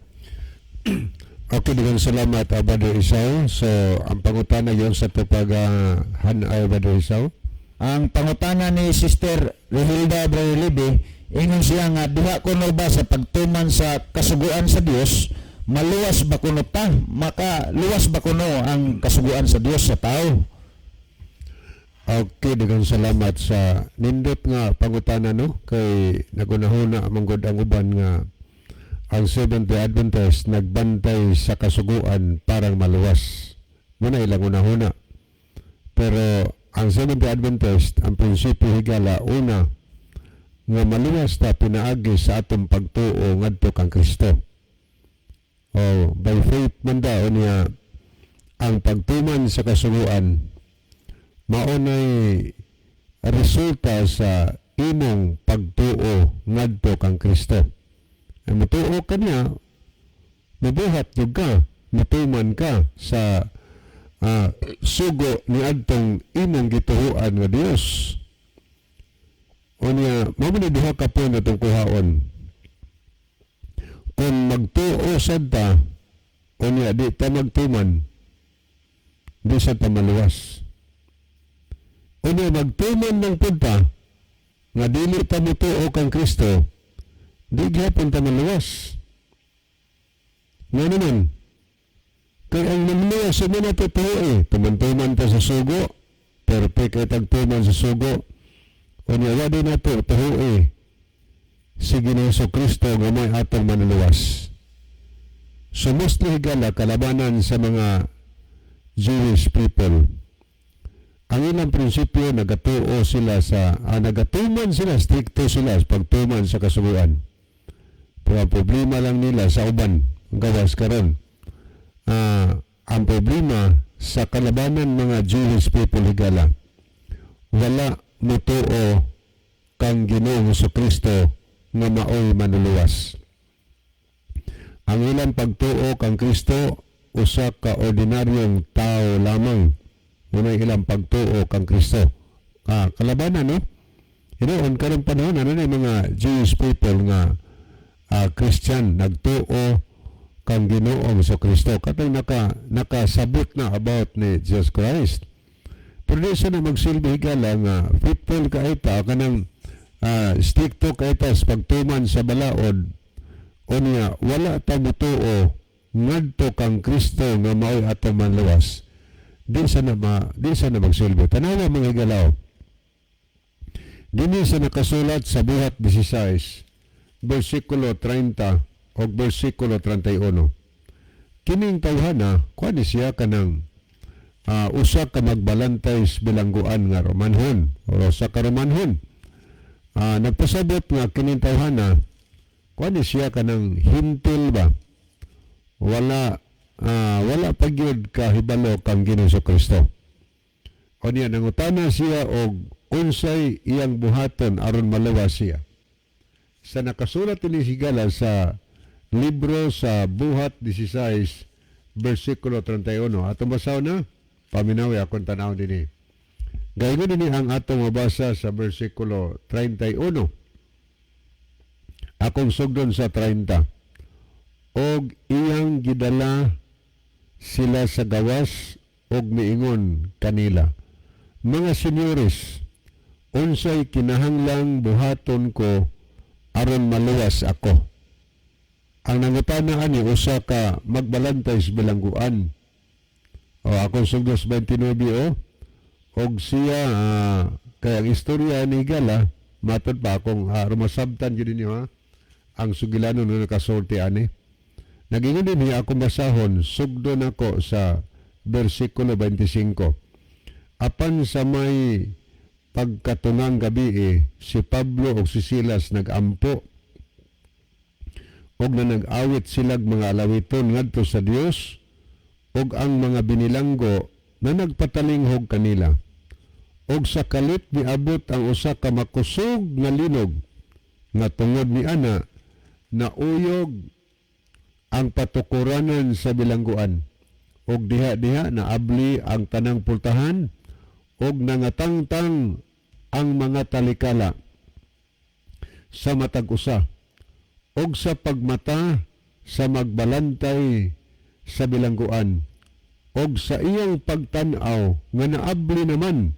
Okay, daghang salamat, Brother Isao. So, ang pangutana yon sa tupag han ay Brother Isao. Ang pangutana ni Sister Rehilda, Brother Libby, ingon siya nga diha kuno ba sa pagtuman sa kasuguan sa Dios, maluwas ba kuno ta? Maka luwas ba kuno ang kasuguan sa Dios sa tao? Okay, daghang salamat sa nindot nga pangutana, no, kay nagunahuna manggod ang uban nga ang Seventh-day Adventist nagbantay sa kasuguan parang maluwas. Muna ilang unahuna. Pero ang Seventh-day Adventist, ang prinsipyo, higala, una nga maluwas ta pinaagi sa atong pagtuo ngadto kang Kristo. Oh, by faith man daw niya ang pagtuman sa kasuguan mao nay resulta sa imong pagtuo ngadto kang Kristo. Ay mutuo ka niya, mubuhat jud ka, mutuman ka sa sugo ni adtong imong gituhuan nga Dios. O niya, mao man duha ka po natong kuhaon. Kung magtuo sad ta, o niya, di ta magtuman, di sa ta maluwas. O niya, magtuman ng punta, nga dili ta mutuo kang Kristo, Di gihapon ta maluwas. Nga naman, kay ang manluwas sa mga totoo eh. Tuman-tuman ta sa sugo, perfect ay tagtuman sa sugo. O niya, wala din nato, tuho eh. Si Ginoong Kristo nga may atong manuluwas. So mostly, higala, kalabanan sa mga Jewish people. Ang ilang prinsipyo, nagatuo sila sa, nagatuman sila, strikto sila sa pagtuman sa kasuguan. Pero ang problema lang nila sa uban, ang gawas karon. Ang problema sa kalabanan mga Jewish people, higala, wala mutuo kang Ginoong Kristo nga maoy manuluwas. Ang ilang pagtuo kang Kristo, usa ka ordinaryong tao lamang. Muna ilang pagtuo kang Kristo. Kalabanan, no? Hinuon karong panahon, ano na yung mga Jewish people nga Christian nagtuo kang Ginoong sa Kristo. Katong nakasabot na about ni Jesus Christ. Pero di siya na magsilbi, higala, nga faithful ka ita kanang stricto ka ita sa pagtuman sa balaod, unya wala ta mutuo ngadto kang Kristo nga mao'y atong manluwas. Di sa na magsilbi. Tanawa, mga higalaw. Dinhi sa nakasulat sa Buhat 16 versikulo 30 o versikulo 31. Kining tawhana, kuan ni siya kanang usa ka magbalantay sa bilangguan nga Romanhon o usa ka Romanhon. Nagpasabot nga kining tawhana, kuan ni siya kanang Hentil ba? Wala pa gyud kahibalo kang Ginoong Kristo. O niya nangutana siya og unsay iyang buhaton aron maluwas siya. Sa nakasulat ni higala sa libro sa Buhat 16 versikulo 31. Atong basahon na, paminawi akong tanaw dinhi. Gayon dinhi ang atong mabasa sa versikulo 31. Akong sugdon sa 30. Og iyang gidala sila sa gawas og miingon kanila, "Mga senyores, unsay kinahanglang buhaton ko aron maluwas ako?" Ang nangutana ani usa ka magbalantay sa bilangguan. O akong sugdon sa 29 o og siya kay ang istorya ni higala, matod pa akong rumasabtan gyud ninyo ha ang sugilanon nga nakasulti ani. Nagingon din niya, akong basahon, sugdon ako sa versikulo 25. Apan sa may pagkatungang gabi eh, si Pablo ug si Silas nagampo ug na nag-awit silag mga alawiton ngadto sa Dios, ug ang mga binilanggo na nagpatalinghog kanila. Og sa kalit niabot ang usa ka makusog nga linog nga tungod ni ana nauyog ang patukuranan sa bilangguan, ug diha-diha naabli ang tanang pultahan ug nangatangtang ang mga talikala sa matag usa. Og sa pagmata sa magbalantay sa bilangguan og sa iyang pagtan-aw nga naabli naman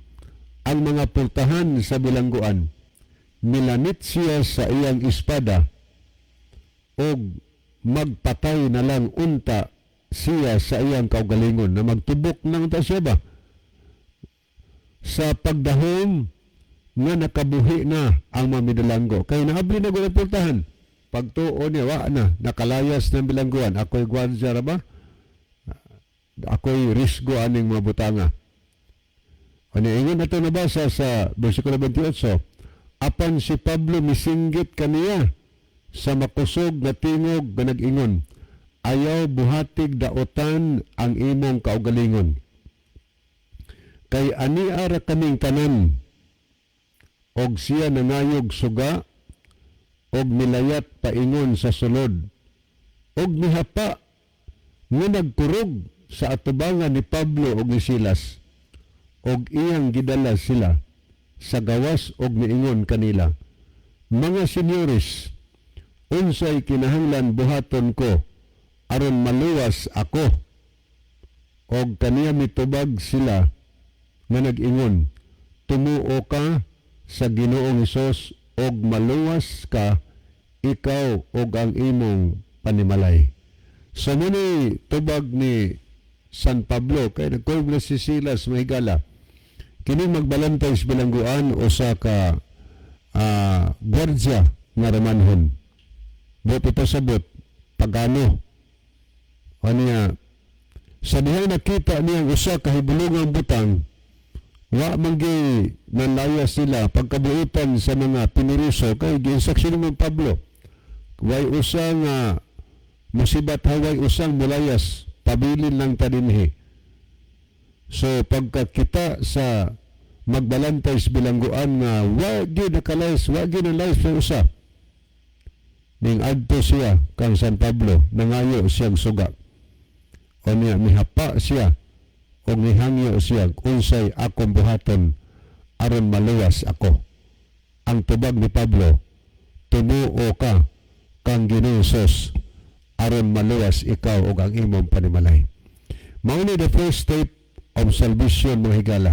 ang mga pultahan sa bilangguan, milanit siya sa iyang espada og magpatay na lang unta siya sa iyang kaugalingon, na magtubok na unta siya ba sa pagdahom nga nakabuhi na ang mga binilanggo kay naabli na gud ang pultahan. Pagtuo niya, wa na, nakalayas ng bilangguan. Ako'y gwardya ra ba, ako'y risgo aning mga butanga. Ano ingon ato nabasa sa versikulo 28: Apan si Pablo misinggit kaniya sa makusog nga tingog nga nag-ingon, "Ayaw buhatig daotan ang imong kaugalingon. Kay ani ara kaming tanan." Og siya nangayog suga og milayat paingon sa sulod og mihapa nga nagkurog sa atubangan ni Pablo og ni Silas, og iyang gidala sila sa gawas og miingon kanila, "Mga senyores, unsay kinahanglan buhaton ko aron maluwas ako?" Og kaniya mitubag sila nga nag-ingon, "Tumuo ka sa Ginoong Hesus og maluwas ka, ikaw ug ang imong panimalay. So muni tubag ni San Pablo kay nagkuweb na si Silas, mahigala. Kini magbalantay sa bilangguan usa ka gwardya nga Romanhon. But ipasabot, pagano. Aniya, sa dihang nakita niya ang usa ka hibulungang butang, wa man gyud nalaya sila pagkabuutan sa mga piniriso kay giinstruksyon ni Pablo. Way usa nga musibat ha, way usang mulayas, pabilin lang ta dinhi. So pagkakita sa magbalantay sa bilangguan nga wa gyud nakalayas, wa gyud nalayas sa usa. Ning adto siya kang San Pablo, nangayo siyang suga. O niya, mihapa siya o mihangyo siya, "Unsay akong buhaton aron maluwas ako?" Ang tubag ni Pablo, "Tumuo ka kang Ginoong Hesus aron maluwas ikaw ug ang imong panimalay." Mao ni the first step of salvation, mga higala.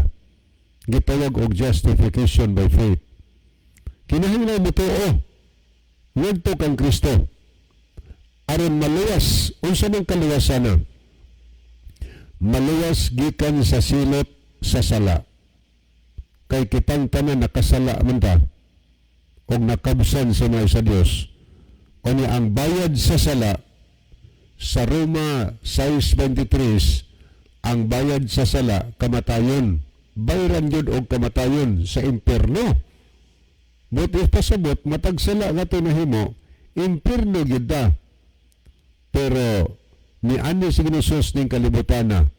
Gitawag og justification by faith. Kinahanglan mo tuo ngadto kang Kristo aron maluwas. Unsa man kaluwasan na? Maluwas gikan sa silot sa sala. Kay kitang tanan nakasala man ta og nakabsan sa mga sa Dios. Unya ang bayad sa sala sa Roma 6:23, ang bayad sa sala kamatayon. Bayran gyud og kamatayon sa impierno. But if pasabot matag sala nga tinahimo, impierno gyud ta. Pero ni ani si Ginoo ning kalibutana,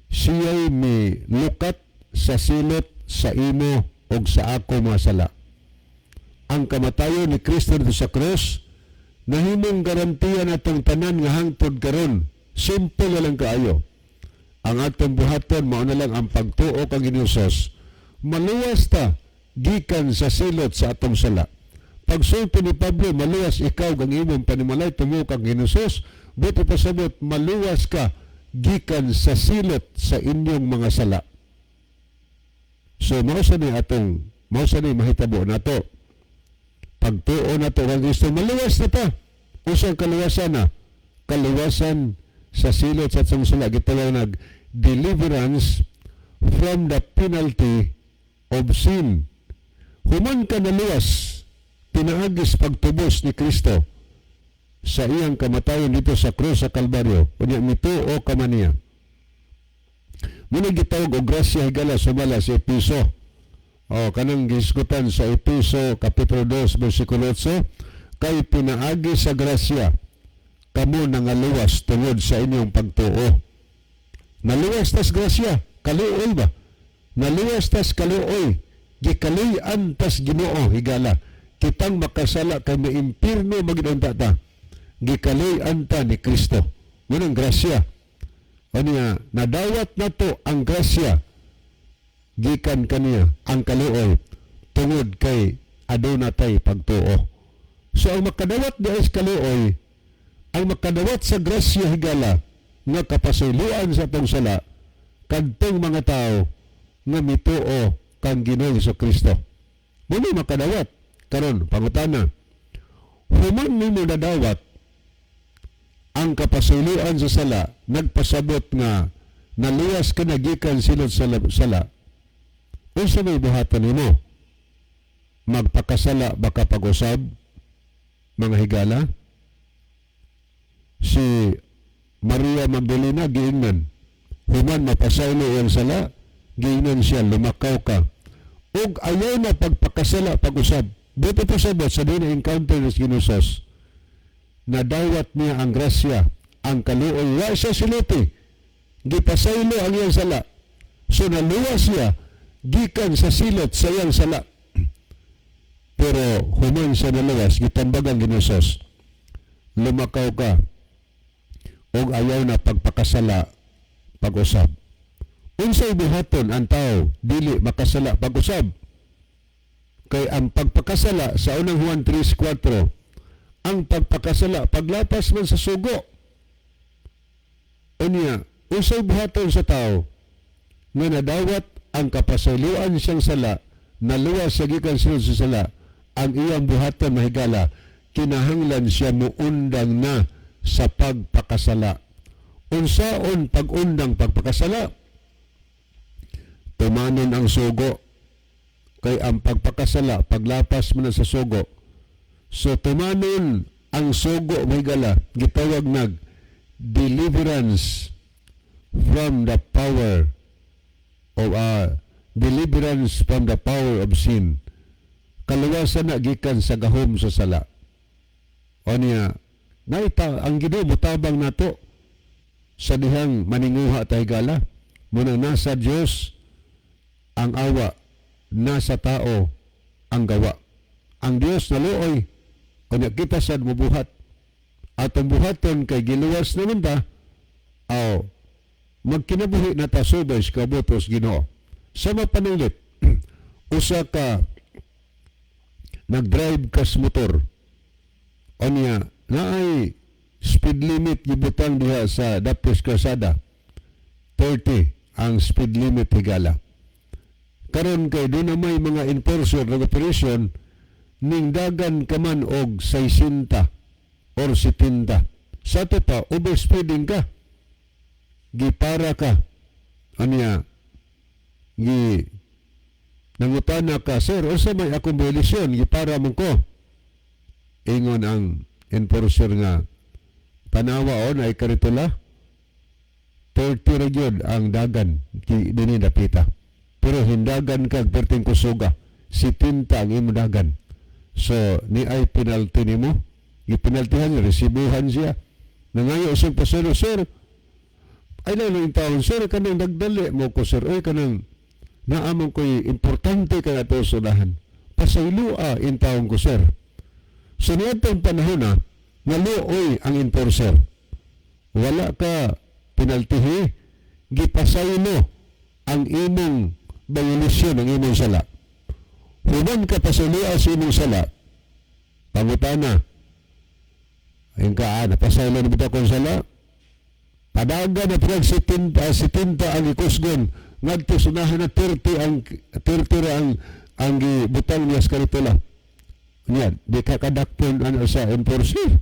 siya'y mi lukat sa silot sa imo og sa ako mga sala. Ang kamatayon ni Kristo dito sa krus nahimong garantiya natong tanan nga hangtod karon simple na lang kaayo. Ang atong buhaton mao na lang ang pagtuo kang Ginoo Jesus. Maluwas ta gikan sa silot sa atong sala. Pagsulti ni Pablo, maluwas ikaw kang imong panimalay tumuo kang Ginoo Jesus. Buot ipasabot, maluwas ka gikan sa silot sa inyong mga sala. So mao sa ni atong mao sa ni mahitabo nato. Pagtuo nato kang Kristo, maluwas na ta. Unsang kaluwasan na? Kaluwasan sa silot sa atong sala, gitawag nag deliverance from the penalty of sin. Human ka naluwas pinaagis pagtubos ni Kristo sa iyang kamatayon dito sa krus sa Kalbaryo, unya mituo ka man niya. Muna gitawag og grasya, higala, sumala sa Episo. O kanang gisgutan sa Episo kapitulo 2 bersikulo 8, kay pinaagi sa grasya kamo nangaluwas tungod sa inyong pagtuo. Naluwas tas grasya, kaluoy ba? Naluwas tas kaluoy, gikaluy-an tas Ginoo, higala. Kitang makasala kay maimpirno maginunta ta. Gikaluy-an ta ni Kristo. Munang grasya. Unya, nadawat nato ang grasya gikan kaniya, ang kaluoy, tungod kay aduna tay pagtuo. So ang makadawat di sa kaluoy, ang makadawat sa grasya, higala, nga kapasayloan sa atong sala, kadtong mga tao nga mituo kang Ginoong Kristo. Muna makadawat. Karon pangutana. Human nimo nadawat ang kapasayloan sa sala, nagpasabot nga naluwas ka na gikan silot sa sala. Unsa may buhatan nimo? Magpakasala ba ka pag-usab, mga higala? Si Maria Magdalena giingnan. Human mapasaylo iyang sala, giingnan siya, "Lumakaw ka ug ayaw na pagpakasala pag-usab." Buot pasabot sa di na encounter ni Ginoo, nadawat niya ang grasya, ang kaluoy, wa siya siluti. Gipasaylo ang iyang sala. So naluwas siya gikan sa silot sa iyang sala. Pero human siya naluwas, gitambagan Ginoo, "Lumakaw ka ug ayaw na pagpakasala pag-usab." Unsay buhaton ang tao dili makasala pag-usab? Kay ang pagpakasala sa Unang Juan 3:4, ang pagpakasala paglapas man sa sugo. Unya, unsay buhaton sa tao nga nadawat ang kapasayloan siyang sala, naluwas sa gikan silot sa sala? Ang iyang buhaton, mahigala, Kinahanglan siya muundang na sa pagpakasala. Unsaon pag-undang pagpakasala? Tumanon ang sugo, kay ang pagpakasala paglapas man na sa sugo. So tumanon ang sugo, mga higala, gitawag nag deliverance from the power of deliverance from the power of sin. Kaluwasan na gikan sa gahom sa sala. O niya, naita ang Ginoo mutabang nato sa dihang maninguha ta, higala. Muna nasa Dios ang awa, nasa tao ang gawa. Ang Dios naluoy, unya kita sad mubuhat. Atong buhaton kay giluwas naman ta, aw magkinabuhi na ta subay sa kabot-os Ginoo. Sa mapanulit, usa ka nag-drive kas motor. Unya, naay speed limit gibutang diha sa dapis kalsada. 30 ang speed limit, higala. Karon kay duna may mga enforcer ng operation, ning dagan ka man og 60 or 70. Sa ato pa, overspeeding ka. Gipara ka. Anya, gi nangutana ka, "Sir, unsa may akong violation? Gipara mo ko." Ingon ang enforcer nga, "Tanawa o, naay karitula. 30 ra gyud ang dagan dinhi dapita. Pero hindagan kag perting kusuga, 70 ang imong dagan. So, ni ay penalty nimo." Gipinaltihan niya, resibuhan siya. Nangayo siyang pasero, "Sir, ay lang yung taon, sir, kanang nagdali mo ko, sir, ay kanang naamon ko'y importante ka na ito sudahan. Pasayloa in taon ko, sir." So niadtong panahon na, naluoy ang enforcer. Wala ka penaltihi, gipasaylo ang imong violation, ang imong sala. Human ka pasayloa sa imong sala, pangutana, ayun ka, napasaylo na bitaw kong sala, padagan na pinag 70, 70 ang ikusgon, ngadto sunahan na 30 ang 30 ra ang gibutang niya sa karitula. Niya, di ka kadakpon ano sa enforcer.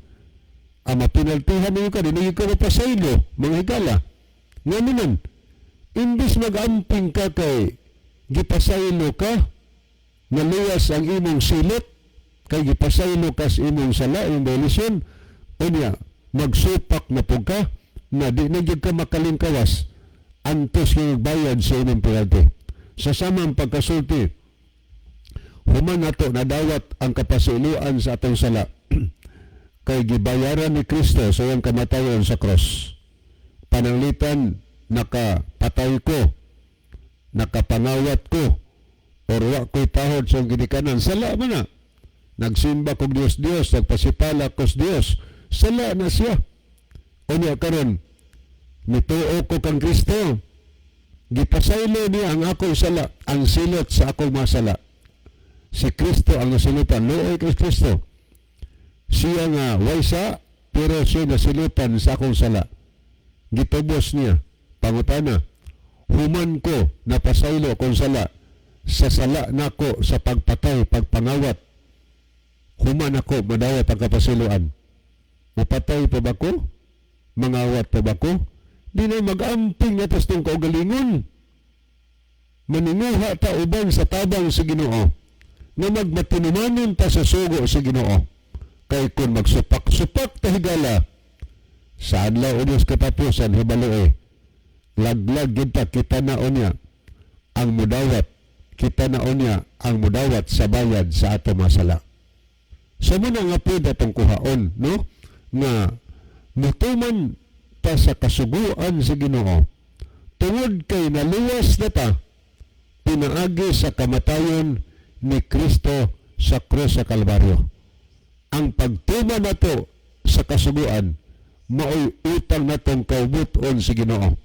Ang mapinaltihan ninyo ka, di ninyo ka mapasaylo, mga higala. Nga naman, imbis mag-amping ka kay gipasaylo ka, naluwas ang imong silot, kay gipasaylo ka sa imong sala, imong violation, unya, magsupak na pud ka, na di na gyud ka makalingkawas, antos nga bayad sa imong penalty. Sa samang pagkasulti, human nato nadawat ang kapasayloan sa atong sala, kay gibayaran ni Kristo sa iyang kamatayon sa cross. Pananglitan nakapatay ko, nakapangawat ko, or wa ko'y tahod sa ginikanan, sala man na. Nagsimba kog Dios Dios, nagpasipala ko sa Dios, sala na siya. Unya karon, mituo ko kang Kristo, gipasaylo niya ang akong sala, ang silot sa akong mga sala. Si Kristo ang nasilutan, luoy kay Kristo. Siya nga waysa, pero siya nasilutan sa akong sala. Gitubos niya. Pangutana, human ko napasaylo akong sala, sa sala nako sa pagpatay, pagpangawat, human ako madawat ang kapasayloan, mapatay pa ba ko? Mangawat pa ba ko? Di na mag-amping na tas tong kaugalingon. Maninguha ta uban sa tabang sa Ginoo. Nga magmatinumanon ta sa sugo sa Ginoo. Kay kung magsupak-supak ta, higala, sa adlaw o Diyos katapusan, hibalo eh, laglag kita, kita na unya ang mudawat, kita na unya ang mudawat sa bayad sa ato masala. So muna nga pwede atong kuhaon, no? Nga mutuman ta sa kasuguan sa Ginoo tungod kay naluwas na ta pinaagi sa kamatayon ni Kristo sa krus sa Kalbaryo. Ang pagtuman nato sa kasuguan maoy utang natong kaubuton sa Ginoo.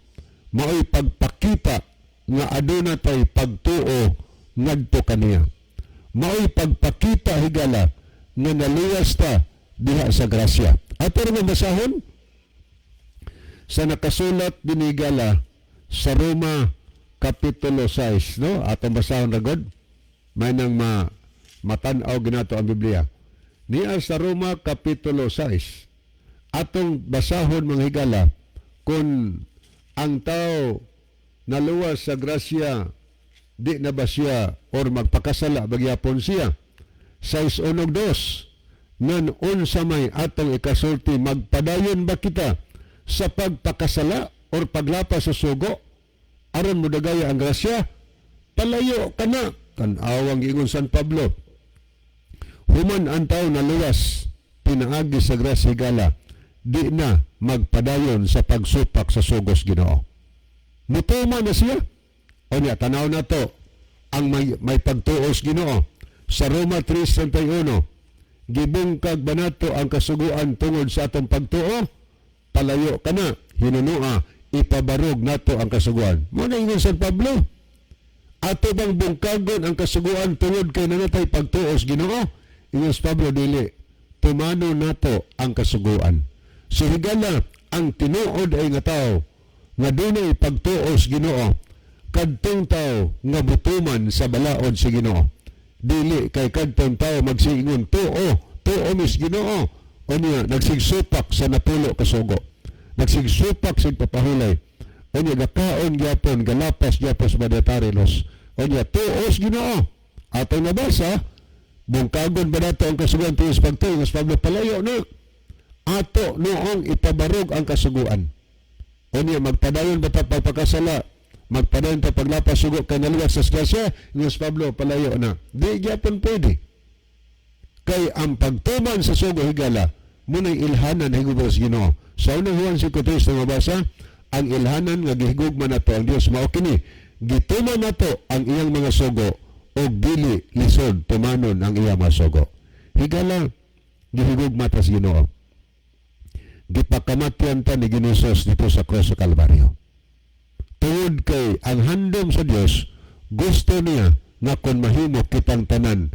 Maoy pagpakita nga aduna tay pagtuo ngadto kaniya. Maoy pagpakita, higala, nga naluwas ta diha sa grasya. Ato rin basahon sa nakasulat dinhi, higala, sa Roma Kapitulo 6, no? Atong basahon ra gud may nang ma matan-aw ginato ang Biblia. Niya sa Roma Kapitulo 6. Atong basahon, mga higala, kung ang tao naluwas sa grasya, di na ba siya or magpakasala bagyapon siya? 6:2. Ngan unsa may atong ikasulti? Magpadayon ba kita sa pagpakasala or paglapas sa sugo aron modagaya ang grasya? Palayo kana. Tan-awang giingon San Pablo. Human ang tao naluwas pinaagi sa grasya, higala, di na magpadayon sa pagsupak sa sugos Ginoo. Mutuman na siya. O niya, tanaw na to ang may pagtuos Ginoo. Sa Roma 3:31, gibungkag ba nato ang kasuguan tungod sa atong pagtuo? Palayo kana. Hinunua, ipabarog nato ang kasuguan. Mao na ingon San Pablo. Ato bang bungkagon ang kasuguan tungod kay naa natay pagtuos Ginoo? Ingon si Pablo, dili. Tumano nato ang kasuguan. So higala, ang tinuod ay nga tao nga dunay pagtuos Ginoo, kadtong tao nga butuman sa balaod sa Ginoo. Dili kay kadtong tao magsiingon, tuo, tuo mis Ginoo. O niya, nagsigsupak sa napulo kasugo. Nagsigsupak sa papahulay. O niya, gakaon gyapon, galapas gyapon sa dietary laws. O niya, tuos Ginoo. Atong nabasa, bungkagon ba nato ang kasuguan tungod sa pagtuo? Mas Pablo, palayo na. Ato noong ipabarog ang kasuguan. O niya, magpadayon ba ta pagpakasala? Magpadayon ta paglapas sugo kay naluwas sa grasya? Ingon si Pablo, palayo na. Di gyapon pwede. Kay ang pagtuman sa sugo, higala, muna'y ilhanan higugma sa Ginoo. Sa unang Juan 5:3 na mabasa, ang ilhanan nga gihigugma nato ang Dios mao kini, gituman nato ang iyang mga sugo og dili lisod tumanon ang iyang mga sugo. Higala, gihigugma ta sa Ginoo. Gipakamatyan ta ni Ginoong dito sa krus sa Kalbaryo. Tungod kay ang handom sa Dios, gusto niya nga kung mahimo kitang tanan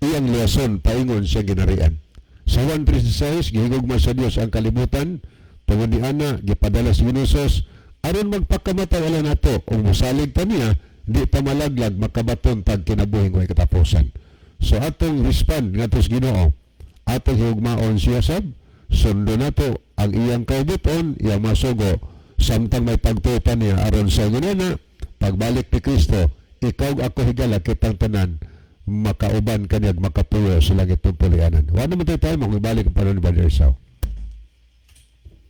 iyang luwason paingon sa ginarian. Sa 1:36, gihigugma sa Dios ang kalibutan, tungod ni ana gipadala si Ginoong aron magpakamatay alang nato ug mosalig ta niya, di ta malaglag, makabaton tag kinabuhing way katapusan. So atong respond ngadto sa Ginoo, atong higugmaon siya sab, sundo nato ang iyang kaubuton, iyang masugo, samtang may pagtuo pa niya aron sa na pagbalik ni Kristo, ikaw ako, higala, kitang tanan makauban kaniya makapuyo sa langit ng pulianan. Wala naman tayo tayo ibalik ang panahon ni Brother Esau.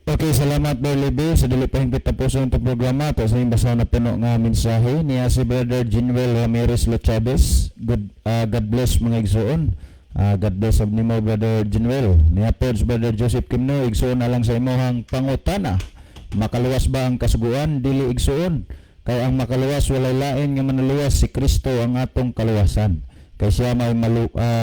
Okay, salamat, Brother Lebe. Sa dili pa hingpit tapuson itong programa, ito sa inyong na puno nga mensahe niya si Brother Jinuel Ramirez Lochabes. Good, God bless, mga igsoon. God bless of nimo, Brother Jinuel. Niya po si Brother Joseph Kimno, igsoon na lang sa imuhang pangutana. Makaluwas ba ang kasuguan? Dili, igsoon. Kay ang makaluwas walay lain nga manuluwas, si Kristo ang atong kaluwasan. Kay siya may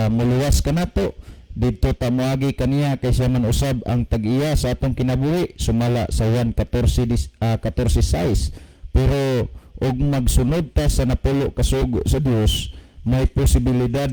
muluwas kanato. Didto ta moagi kaniya kay siya man usab ang tag-iya sa atong kinabuhi sumala sa Juan 14 14:6. Pero og magsunod ta sa napulo kasugo sa Dios, may posibilidad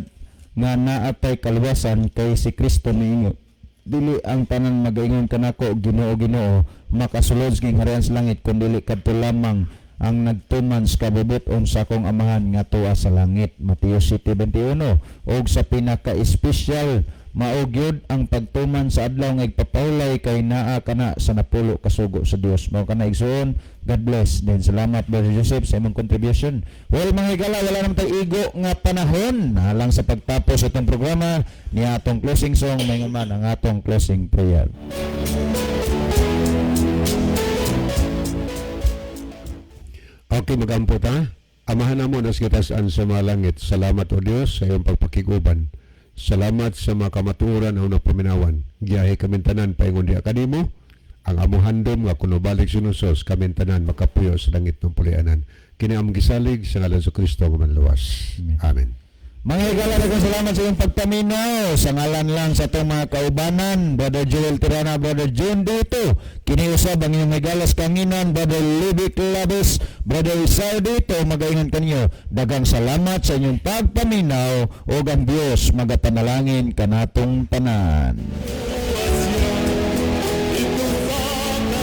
nga naa tay kaluwasan kay si Kristo niingon, dili ang tanan magaingon kanako, 'Ginoo, Ginoo,' makasulod sa gingharian sa langit, kun dili kadto lamang ang nagtuman sa kabubut-on sa akong Amahan nga tuwa sa langit, Mateo 7:21. Og sa pinaka-espesyal, mao gyud ang pagtuman sa adlaw nga igpapahulay kay naa kana sa napulo kasugo sa Dios. Mao kana, igsoon. God bless then. Salamat, Brother Joseph, sa imong contribution. Well, mga higala, wala naman tayo igo nga panahon alang sa pagtapos sa itong programa ni atong closing song, may man ang atong closing prayer. Okay, magampo ta. Amahan namo nas gitasan sa mga langit. Salamat, O Dios, sa iyong pagpakiguban. Salamat sa mga kamatuoran ang paminawan. Giyahe kami tanan paingon diha kanimo. Ang among handom nga kuno balik si Jesus, kami tanan makapuyo sa langit ng pulianan. Kini among gisalig sa ngalan sa Kristo nga manluwas. Amen. Amen. Mga higala, daghang salamat sa iyong pagpaminaw. Sa ngalan lang sa atong mga kaubanan, Brother Joel Tirana, Brother John Dito. Kini usab ang inyong higalas kanginan, Brother Libby Claves, Brother Isao Dito, magaingon kanyo. Daghang salamat sa inyong pagpaminaw ug ang Dios magapanalangin kanatong tanan.